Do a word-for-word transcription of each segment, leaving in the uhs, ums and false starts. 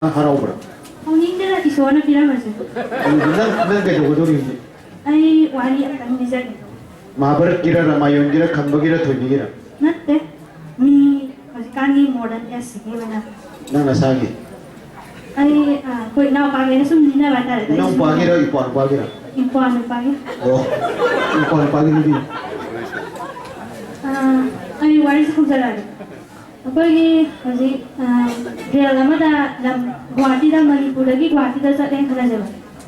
ꯅꯪ ꯍꯔꯥꯎꯕ꯭ꯔꯥ? ꯍꯧꯅꯤꯡꯗꯦꯗ, ꯏꯁꯣꯔꯅ ꯄꯤꯔꯝꯃꯁꯦ꯫ ꯑꯗꯨꯗꯤ ꯅꯪ ꯅꯪ ꯀꯩꯗꯧꯒꯗꯧꯔꯤꯕꯅꯤ? ꯑꯩ ꯋꯥꯔꯤ ꯑꯝꯇꯪ ꯂꯤꯖꯒꯦ꯫ ꯃꯍꯥꯚꯥꯔꯠꯀꯤꯔ, ꯔꯥꯃꯥꯌꯟꯒꯤꯔ, ꯈꯝꯕꯒꯤꯔ, ꯊꯣꯏꯕꯤꯒꯤꯔ? ꯅꯠꯇꯦ, ꯃꯤ ꯍꯧꯖꯤꯛꯀꯥꯟꯒꯤ ꯃꯣꯗꯔꯟ ꯑꯦꯖꯁꯤꯒꯤ ꯑꯣꯏꯅ꯫ ꯅꯪ ꯅꯁꯥꯒꯤ? ꯑꯩ ꯑ, ꯑꯩꯈꯣꯏ ꯏꯅꯥꯎꯄꯥꯈꯩꯅ ꯁꯨꯝ ꯂꯤꯅꯕ ꯍꯥꯏꯇꯥꯔꯦ꯫ ꯏꯅꯥꯎꯄꯥꯒꯤꯔ, ꯏꯄ꯭ꯋꯥ ꯅꯨꯄꯥꯒꯤꯔ? ꯏꯄ꯭ꯋꯥ ꯅꯨꯄꯥꯒꯤ꯫ ꯑꯣ, ꯏꯄ꯭ꯋꯥ ꯅꯨꯄꯥꯒꯤꯗꯨꯗꯤ? ꯑ, ꯑꯩ ꯋꯥꯔꯤꯁꯦ ꯍꯧꯖꯔꯛꯑꯒꯦ꯫ ꯑꯩꯈꯣꯏꯒꯤ ꯍꯧꯖꯤꯛ ꯑ, ꯔꯦꯜ ꯑꯃꯗ ꯂꯝ, ꯒꯨꯍꯥꯇꯤꯗ, ꯃꯅꯤꯄꯨꯔꯗꯒꯤ ꯒꯨꯍꯥꯇꯤꯗ ꯆꯠꯂꯦꯅ ꯈꯜꯂꯁꯦꯕ꯫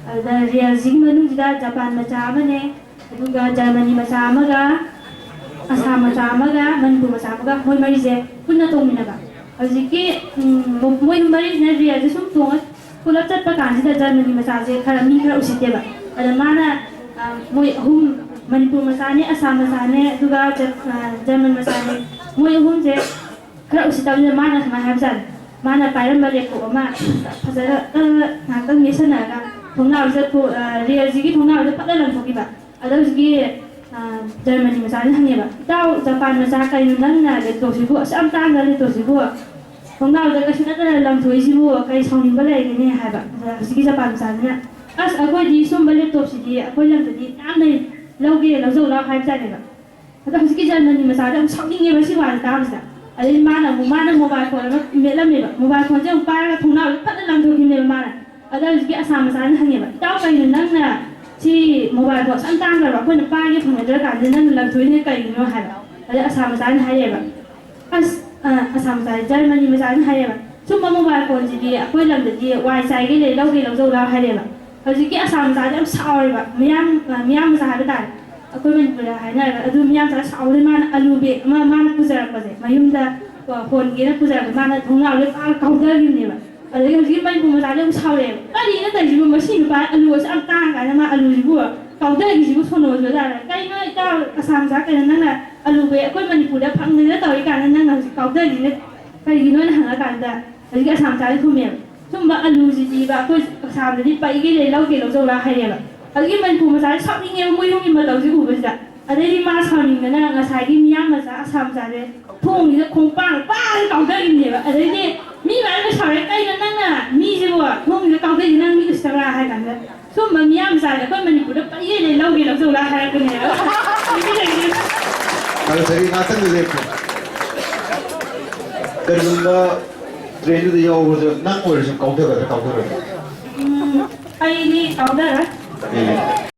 ꯑꯗꯨꯗ ꯔꯦꯜꯁꯤꯒꯤ ꯃꯅꯨꯡꯁꯤꯗ ꯖꯄꯥꯟ ꯃꯆꯥ ꯑꯃꯅꯦ, ꯑꯗꯨꯒ ꯖꯔꯃꯅꯤ ꯃꯆꯥ ꯑꯃꯒ, ꯑꯁꯥꯝ ꯃꯆꯥ ꯑꯃꯒ, ꯃꯅꯤꯄꯨꯔ ꯃꯆꯥ ꯑꯃꯒ, ꯃꯣꯏ ꯃꯔꯤꯁꯦ ꯄꯨꯟꯅ ꯇꯣꯡꯃꯤꯟꯅꯕ꯫ ꯍꯧꯖꯤꯛꯀꯤ ꯎꯝ, ꯃꯣ- ꯃꯣꯏ ꯃꯔꯤꯁꯤꯅ ꯔꯦꯜꯁꯦ ꯁꯨꯝ ꯇꯣꯡꯉ ꯄꯨꯂꯞ ꯆꯠꯄ ꯀꯥꯟꯁꯤꯗ ꯖꯔꯃꯅꯤ ꯃꯆꯥꯁꯦ ꯈꯔ, ꯃꯤ ꯈꯔ ꯎꯁꯤꯠꯇꯦꯕ꯫ ꯑꯗ ꯃꯥꯅ ꯑ, ꯃꯣꯏ ꯑꯍꯨꯝ, ꯃꯅꯤꯄꯨꯔ ꯃꯆꯥꯅꯦ, ꯑꯁꯥꯝ ꯃꯆꯥꯅꯦ, ꯑꯗꯨꯒ ꯖ- ꯑ, ꯖꯔꯃꯟ ꯃꯆꯥꯅꯦ, ꯃꯣꯏ ꯑꯍꯨꯝꯁꯦ ꯈꯔ ꯎꯁꯤꯠꯇꯕꯅꯤꯅ ꯃꯥꯅ ꯁꯨꯃꯥꯏꯅ ꯍꯥꯏꯕꯖꯥꯠꯅꯤ꯫ ꯃꯥꯅ ꯄꯥꯏꯔꯝꯕ ꯂꯦꯞꯇꯣꯞ ꯑꯃ ꯐꯖꯅ ꯉꯥꯏꯍꯥꯛꯇꯪ ꯃꯦꯠꯁꯟꯅꯔꯒ ꯊꯣꯡꯅꯥꯎꯁꯤꯗ ꯊꯣ- ꯑ, ꯔꯦꯜꯁꯤꯒꯤ ꯊꯣꯡꯅꯥꯎꯁꯤꯗ ꯐꯠꯂ ꯂꯪꯊꯣꯛꯈꯤꯕ꯫ ꯑꯗ ꯍꯧꯖꯤꯛꯀꯤ ꯑ, ꯖꯔꯃꯅꯤ ꯃꯆꯥꯁꯤꯅ ꯍꯪꯉꯦꯕ, "ꯏꯇꯥꯎ ꯖꯄꯥꯟ ꯃꯆꯥ, ꯀꯩꯅꯣ ꯅꯪꯅ ꯂꯦꯞꯇꯣꯞꯁꯤꯕꯨ ꯑꯁꯨꯛ ꯌꯥꯝ ꯇꯥꯡꯅ ꯂꯦꯞꯇꯣꯞꯁꯤꯕꯨ ꯊꯣꯡꯅꯥꯎꯗ ꯀꯩꯁꯨ ꯅꯠꯇꯅ ꯂꯪꯊꯣꯛꯏꯁꯤꯕꯨ ꯀꯩ ꯁꯥꯎꯅꯤꯡꯕ ꯂꯩꯒꯦꯅꯦ?" ꯍꯥꯏꯕ꯫ ꯑꯗ ꯍꯧꯖꯤꯛꯀꯤ ꯖꯄꯥꯟ ꯃꯆꯥꯁꯤꯅ, "ꯑꯁ, ꯑꯩꯈꯣꯏꯗꯤ ꯁꯨꯝꯕ ꯂꯦꯞꯇꯣꯞꯁꯤꯗꯤ ꯑꯩꯈꯣꯏ ꯂꯝꯗꯗꯤ ꯌꯥꯝꯅ ꯂꯧꯒꯦ, ꯂꯧꯖꯧ ꯂꯥꯎ" ꯍꯥꯏꯕꯖꯥꯠꯅꯦꯕ꯫ ꯑꯗ ꯍꯧꯖꯤꯛꯀꯤ ꯖꯔꯃꯅꯤ ꯃꯆꯥꯗꯣ ꯌꯥꯝ ꯁꯥꯎꯅꯤꯡꯉꯦꯕ ꯁꯤ ꯋꯥꯁꯦ ꯇꯥꯕꯁꯤꯗ꯫ ꯑꯗꯩ ꯃꯥꯅ ꯑꯃꯨꯛ, ꯃꯥꯅ ꯃꯣꯕꯥꯏꯜ ꯐꯣꯟ ꯑꯃ ꯃꯦꯠꯂꯝꯃꯦꯕ꯫ ꯃꯣꯕꯥꯏꯜ ꯐꯣꯟꯁꯦ ꯑꯃꯨꯛ ꯄꯥꯏꯔꯒ ꯊꯣꯡꯅꯥꯎꯗ ꯐꯠ ꯂꯪꯊꯣꯛꯈꯤꯕꯅꯦꯕ ꯃꯥꯅ꯫ ꯑꯗ ꯍꯧꯖꯤꯛꯀꯤ ꯑꯁꯥꯝ ꯃꯆꯥꯅ ꯍꯪꯉꯦꯕ, "ꯏꯇꯥꯎ, ꯀꯩꯅꯣ ꯅꯪꯅ ꯁꯤ ꯃꯣꯕꯥꯏꯜ ꯐꯣꯟ ꯑꯁꯨꯛ ꯌꯥꯝ ꯇꯥꯡꯈ꯭ꯔꯕ ꯑꯩꯈꯣꯏꯅ ꯄꯥꯏꯒꯦ ꯐꯪꯅꯗ꯭ꯔ ꯀꯥꯟꯁꯤꯗ ꯅꯪꯅ ꯂꯪꯊꯣꯛꯏꯁꯦ ꯀꯩꯒꯤꯅꯣ?" ꯍꯥꯏꯕ꯫ ꯑꯗ ꯑꯁꯥꯝ ꯃꯆꯥꯅ ꯍꯥꯏꯔꯛꯑꯦꯕ, ꯑꯁ, ꯑ, ꯑꯁꯥꯝ ꯃꯆꯥ, ꯖꯔꯃꯅꯤ ꯃꯆꯥꯅ ꯍꯥꯏꯔꯦꯕ, "ꯁꯨꯝꯕ ꯃꯣꯕꯥꯏꯜ ꯐꯣꯟꯁꯤꯗꯤ ꯑꯩꯈꯣꯏ ꯂꯝꯗꯗꯤ ꯋꯥꯏ ꯆꯥꯏꯒꯦ ꯂꯩ, ꯂꯧꯒꯦ ꯂꯧꯖꯧ ꯂꯥꯎ" ꯍꯥꯏꯔꯦꯕ꯫ ꯍꯧꯖꯤꯛꯀꯤ ꯑꯁꯥꯝ ꯃꯆꯥꯁꯦ ꯌꯥꯝ ꯁꯥꯎꯔꯦꯕ, ꯃꯤꯌꯥꯝ, ꯑ, ꯃꯤꯌꯥꯝ ꯃꯆꯥ ꯍꯥꯏꯕ ꯇꯥꯔꯦ, ꯑꯩꯈꯣꯏ ꯃꯅꯤꯄꯨꯔꯗ ꯍꯥꯏꯅꯔꯒ꯫ ꯑꯗꯨ ꯃꯤꯌꯥꯝ ꯃꯆꯥ ꯁꯥꯎꯕꯗꯩ ꯃꯥꯅ ꯑꯂꯨ ꯕꯦꯒ ꯑꯃ ꯃꯥꯅ ꯄꯨꯖꯔꯛꯄꯁꯦ, ꯃꯌꯨꯝꯗ, ꯑ, ꯍꯣꯟꯒꯦꯅ ꯄꯨꯖꯔꯛꯄꯁꯦ, ꯃꯥꯅ ꯊꯣꯡꯅꯥꯎꯁꯦ ꯄꯥꯛ ꯀꯥꯎꯊꯈꯤꯕꯅꯦꯕ꯫ ꯑꯗꯒꯤ ꯍꯧꯖꯤꯛꯀꯤ ꯃꯅꯤꯄꯨꯔ ꯃꯆꯥꯁꯦ ꯑꯃꯨꯛ ꯁꯥꯎꯔꯛꯑꯦꯕ, "ꯀꯔꯤꯅꯣ ꯇꯧꯔꯤꯁꯤꯕꯨ, ꯃꯁꯤ ꯅꯨꯄꯥ ꯑꯂꯨ ꯑꯁꯨꯛ ꯌꯥꯝ ꯇꯥꯡꯉ ꯀꯥꯟꯗ ꯃꯥ ꯑꯂꯨꯁꯤꯕꯨ ꯀꯥꯎꯊꯈꯤꯁꯤꯕꯨ ꯁꯣꯅꯣꯁꯨ ꯌꯥꯔꯦ꯫ ꯀꯩꯅꯣ ꯏꯇꯥꯎ ꯑꯁꯥꯝ ꯃꯆꯥ, ꯀꯩꯅꯣ ꯅꯪꯅ ꯑꯂꯨ ꯕꯦꯒ ꯑꯩꯈꯣꯏ ꯃꯅꯤꯄꯨꯔꯗ ꯐꯪꯗꯅ ꯇꯧꯔꯤ ꯀꯥꯟꯗ ꯅꯪꯅ ꯍꯧꯖꯤꯛ ꯀꯥꯎꯊꯈꯤꯁꯤꯅ ꯀꯩꯒꯤꯅꯣꯅ?" ꯍꯪꯉꯀꯥꯟꯗ ꯍꯧꯖꯤꯛꯀꯤ ꯑꯁꯥꯝ ꯃꯆꯥꯁꯦ ꯈꯨꯝꯃꯦꯕ, "ꯁꯨꯝꯕ ꯑꯂꯨꯁꯤꯗꯤꯕ ꯑꯩꯈꯣꯏ ꯑꯁꯥꯝꯗꯗꯤ ꯄꯩꯒꯦ ꯂꯩ, ꯂꯧꯒꯦ ꯂꯧꯖꯧ ꯂꯥꯎ" ꯍꯥꯏꯔꯦꯕ꯫ ꯑꯗꯨꯒꯤ ꯃꯅꯤꯄꯨꯔ ꯃꯆꯥꯁꯦ ꯁꯥꯎꯅꯤꯡꯉꯦꯕ ꯃꯣꯏ ꯑꯍꯨꯝꯒꯤ ꯃꯇꯧꯁꯦ ꯎꯕꯁꯤꯗ꯫ ꯑꯗꯩꯗꯤ ꯃꯥ ꯁꯥꯎꯅꯤꯡꯗꯅ ꯉꯁꯥꯏꯒꯤ ꯃꯤꯌꯥꯝ ꯃꯆꯥ ꯑꯁꯥꯝ ꯃꯆꯥꯁꯦ ꯊꯣꯡꯁꯤꯗ ꯈꯣꯡꯄꯥꯛꯅ ꯄꯥꯛ ꯀꯥꯎꯊꯈꯤꯕꯅꯦꯕ꯫ ꯑꯗꯩꯗꯤ ꯃꯤ ꯃꯌꯥꯝꯅ ꯁꯥꯎꯔꯦ, "ꯀꯩꯅꯣ ꯅꯪꯅ ꯈꯣꯡꯁꯤꯗ ꯀꯥꯎꯊꯩꯁꯤ ꯅꯪ ꯃꯤ ꯎꯁꯤꯠꯇꯕ꯭ꯔꯥ ꯍꯥꯏ ꯀꯥꯟꯗ, ꯁꯨꯝꯕ ꯃꯤꯌꯥꯝ ꯃꯆꯥꯁꯦ ꯑꯩꯈꯣꯏ ꯃꯅꯤꯄꯨꯔꯗ ꯄꯪꯌꯦ ꯂꯩ, ꯂꯧꯒꯦ ꯂꯧꯖꯧ ꯂꯥ ꯍꯥꯏꯔꯛꯄꯅꯦꯕ꯫ ꯂꯩꯕꯤ ꯂꯩꯕꯤ꯫ ꯀꯔꯤ ꯀꯔꯤ ꯉꯥꯛꯇꯪꯗ ꯂꯦꯞꯄꯣ꯫ ꯀꯔꯤꯒꯨꯝꯕ ꯇ꯭ꯔꯦꯟꯗꯨꯗ ꯌꯥꯎꯕꯁꯨ ꯅꯪ ꯑꯣꯏꯔꯁꯨ ꯀꯥꯎꯊꯒꯗ꯭ꯔꯥ ꯀꯥꯎꯊꯔꯣꯏꯗ꯭ꯔꯥ? ꯎꯝ, ꯑꯩꯗꯤ ꯀꯥꯎꯊꯔꯣꯏ꯫ ꯑꯦ꯫